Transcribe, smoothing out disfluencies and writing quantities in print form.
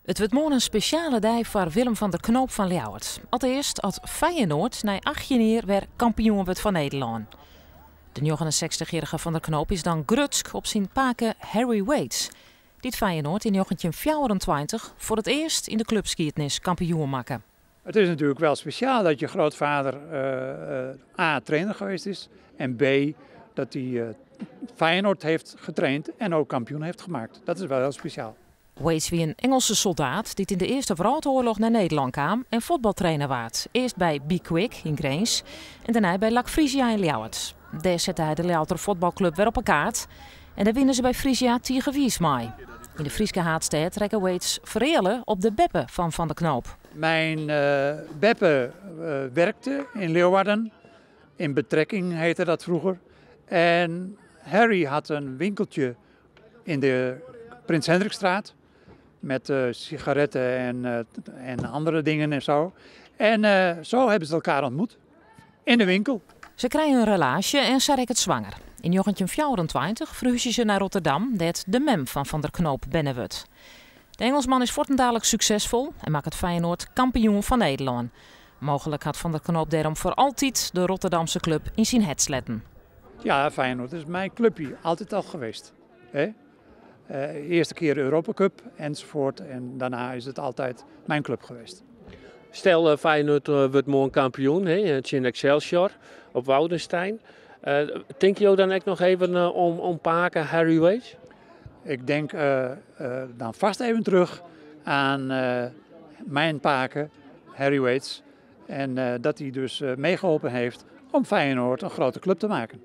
It wurdt moarn in spesjale dei foar Willem van der Knoop fan Ljouwert. Alteast as Feyenoord nei 18 jier wer kampioen wurdt fan Nederlân. De 69-jierrige Van der Knoop is dan grutsk op syn pake Harry Wates, dy't Feyenoord yn 1924 foar it earst yn de klupskiednis kampioen makke. Het is natuurlijk wel speciaal dat je grootvader A, trainer geweest is en B, dat hij Feyenoord heeft getraind en ook kampioen heeft gemaakt. Dat is wel heel speciaal. Wates wie in Ingelske soldaat dy't yn de Earste Wrâldoarloch nei Nederlân kaam en fuotbaltrainer waard. Earst by Be Quick yn Grins en dêrnei by LAC Frisia yn Ljouwert. Dêr sette hy de Ljouwerter fuotbalklup wer op 'e kaart en dêr wiene se by Frisia tige wiis mei. Yn de Fryske haadstêd rekke Wates fereale op de beppe fan Van der Knoop. Mijn beppe werkte in Leeuwarden, in betrekking heette dat vroeger. En Harry had een winkeltje in de Prins Hendrikstraat met sigaretten en andere dingen en zo. En zo hebben ze elkaar ontmoet, in de winkel. Se krije in relaasje en se rekket swanger. Yn 1924 ferhúzje se nei Rotterdam, dêr't de mem fan Van der Knoop berne wurdt. De Ingelsman is fuortendaliks suksesfol en makket Feyenoord kampioen fan Nederlân. Mooglik hat Van der Knoop dêrom foar altyd de Rotterdamske klup yn syn hert sletten. Ja, Feyenoord is mijn clubje, altijd al geweest. Hè? Eerste keer Europa Cup enzovoort en daarna is het altijd mijn club geweest. Stel Feyenoord wurdt moarn kampioen, hè, tsjin Excelsior op Woudestein. Tinke jo dan ek noch even om pake Harry Wates? Ik denk dan vast even terug aan mijn pake Harry Wates. En dat hij dus meegeholpen heeft om Feyenoord een grote club te maken.